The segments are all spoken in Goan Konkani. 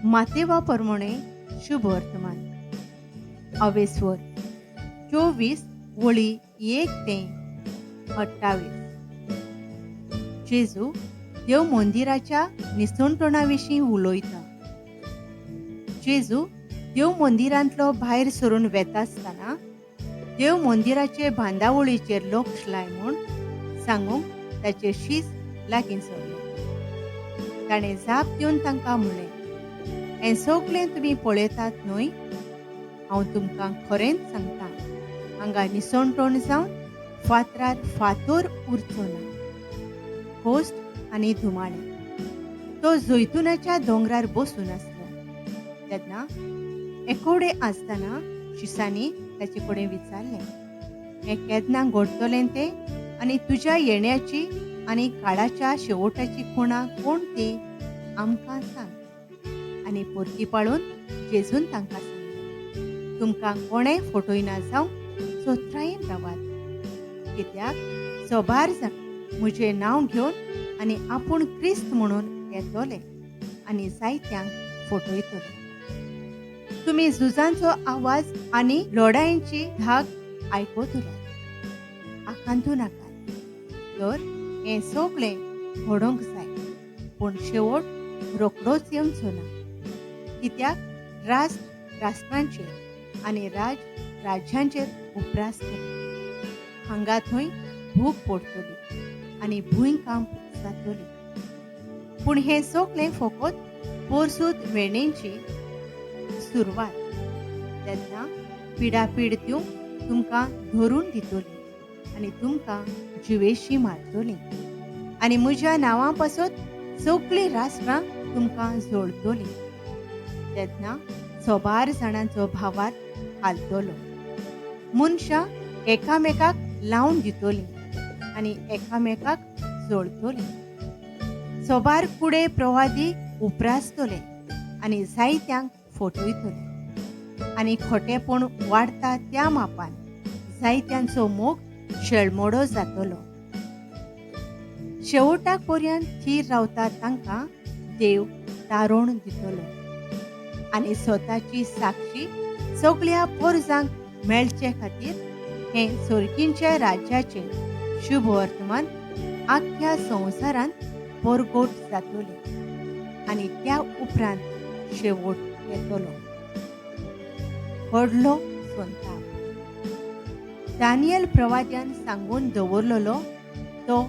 मातेवा परमणे शुभ वर्तमान अवेस्वर 24 वळी 1 ते 28. जेजू देव मंदिराच्या निसणटणा विशीं उलयता. जेजू देव मंदिरांतलो भायर सरून वेता आसतना देव मंदिराचे बांदावळीचेर लक्ष लाय म्हूण सांगूंक ताचे शीस लागीं सरले. ताणें जाप दिवन तांकां म्हणलें, हें सगळें तुमी पळयतात न्हय? हांव तुमकां खरेंच सांगता, हांगा निसणटण जावन फातरार फातर उरचो ना. खोस्ट आनी धुमाळे. तो जैतुनाच्या दोंगरार बसून आसलो तेन्ना एकोडे आसतना शिसांनी ताचे कडेन विचारलें, हें केन्ना घडटलें तें आनी तुज्या येण्याची आनी काळाच्या शेवटाची खुणा कोण ती आमकां सांग. आनी परती पाळून जेजून तांकां सांगलें, तुमकां कोणें फटयना जावंक चतुरायेन रावात. कित्याक सोबार जाण म्हजें नांव घेवन आनी आपूण क्रिस्त म्हणून येतले आनी जायत्यांक फटयतले. तुमी झुजांचो आवाज आनी लढायांची धाक आयकतले, आकांतू नाकात. तर हें सगळें घडोवंक जाय, पूण शेवट रोखडोच येवचो ना. कित्याक राष्ट्र राष्ट्रांचेर आनी राज राज्यांचेर उप्रासतले. हांगा थंय भूक पडटली आनी भूंयकांप जातली. पूण हें सगळें फकत पोरसूद वेणेंची सुरवात. तेन्ना पिडापीड दिवंक तुमकां धरून दितली आनी तुमकां जिवेशी मारतली आनी म्हज्या नांवा पासत सगळीं राष्ट्रां तुमकां जोडटलीं. तेन्ना सोबार जाणांचो भावार हालतलो. मनशां एकामेकाक लावन दितलीं आनी एकामेकाक जोडटलीं. सोबार कुडे प्रवादी उपरासतले आनी जायत्यांक फटयतले. आनी खोटेपण वाडटा त्या मापान जायत्यांचो मोग शेळमोडो जातलो. शेवटाक पर्यंत थीर रावता तांकां देव तारोण दितलो आनी स्वताची साक्षी सगळ्या पोरजांक मेळचे खातीर हें सोर्गींच्या राज्याचें शुभ वर्तमान आख्ख्या संवसारांत परगट जातलें आनी त्या उपरांत शेवट येतलो. व्हडलो संताप. दानियल प्रवाद्यान सांगून दवरलेलो तो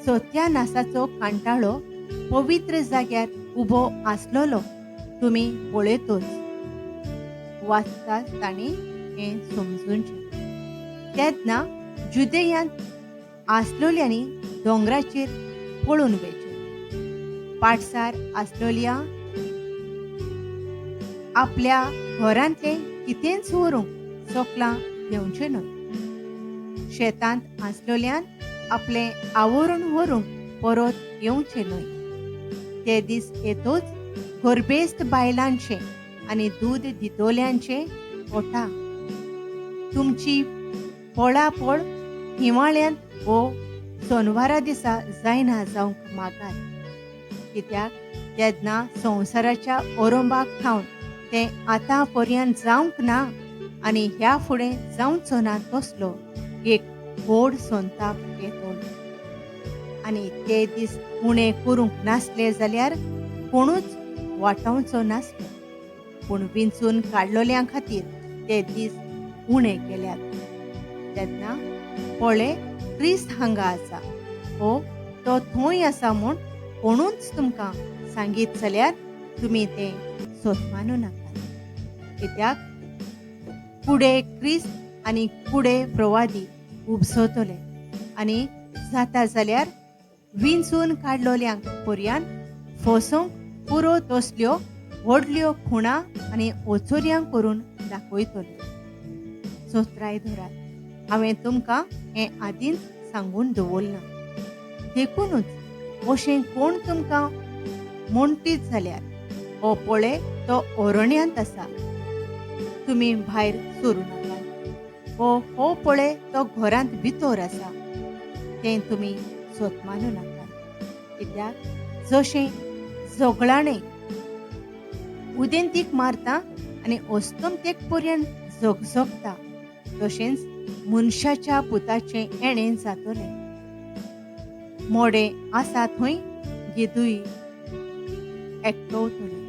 सत्यानासाचो कांटाळो पवित्र जाग्यार उबो आसलेलो तुमी पळयतच. वाचता तांणी हें समजूनचें. तेन्ना जुदेयांत आसलोल्यांनी दोंगराचेर पळून वयचें. पाटसार आसलोल्या आपल्या घरांतलें कितेंच व्हरूंक सकलां घेवचें न्हय. शेतांत आसलोल्यान आपलें आवरण व्हरूंक परत येवचें न्हय. ते दीस येतोच गर्भेस्त बायलांचें आनी दूद दितोल्यांचें पोटा. तुमची पळापळ हिंवाळ्यांत वो सोनवारा दिसा जायना जावंक मागात. कित्याक तेन्ना संवसाराच्या ओरंबाक थावन तें आतां पर्यंत जावंक ना आनी ह्या फुडें जावचो ना तसलो एक व्हड संताप येतलो. आनी ते दीस उणें करूंक नासले जाल्यार कोणूच वाटावचो नासलो, पूण विंचून काडलोल्यां खातीर ते दीस उणें केल्यात. तेन्ना पळय क्रिस्त हांगा आसा हो तो थंय आसा म्हूण कोणूच तुमकां सांगीत जाल्यार तुमी तें सोदमानू नाकात. कित्याक कुडे क्रिस्त आनी कुडे प्रवादी उपसतले आनी जाता जाल्यार विंचून काडलोल्यांक पर्यान फसोवंक पुरो तसल्यो व्हडल्यो खुणा आनी ओचोर्यां करून दाखयतले. चतुराय धरात, हांवें तुमकां हें आदींच सांगून दवरलां. देखुनूच अशें कोण तुमकां म्हणटीत जाल्यार हो पळय तो अरण्यांत आसा, तुमी भायर सरूं नाकात. हो हो पळय तो घरांत भितर आसा, तें तुमी सोदमानू नाकात. कित्याक जशें झगळाणें उदेंतीक मारता आनी अस्तमतेक पर्यंत झगझगता, तशेंच मनशाच्या पुताचें येणें जातलें. मोडें आसा थंय गिदूय एकटवतले.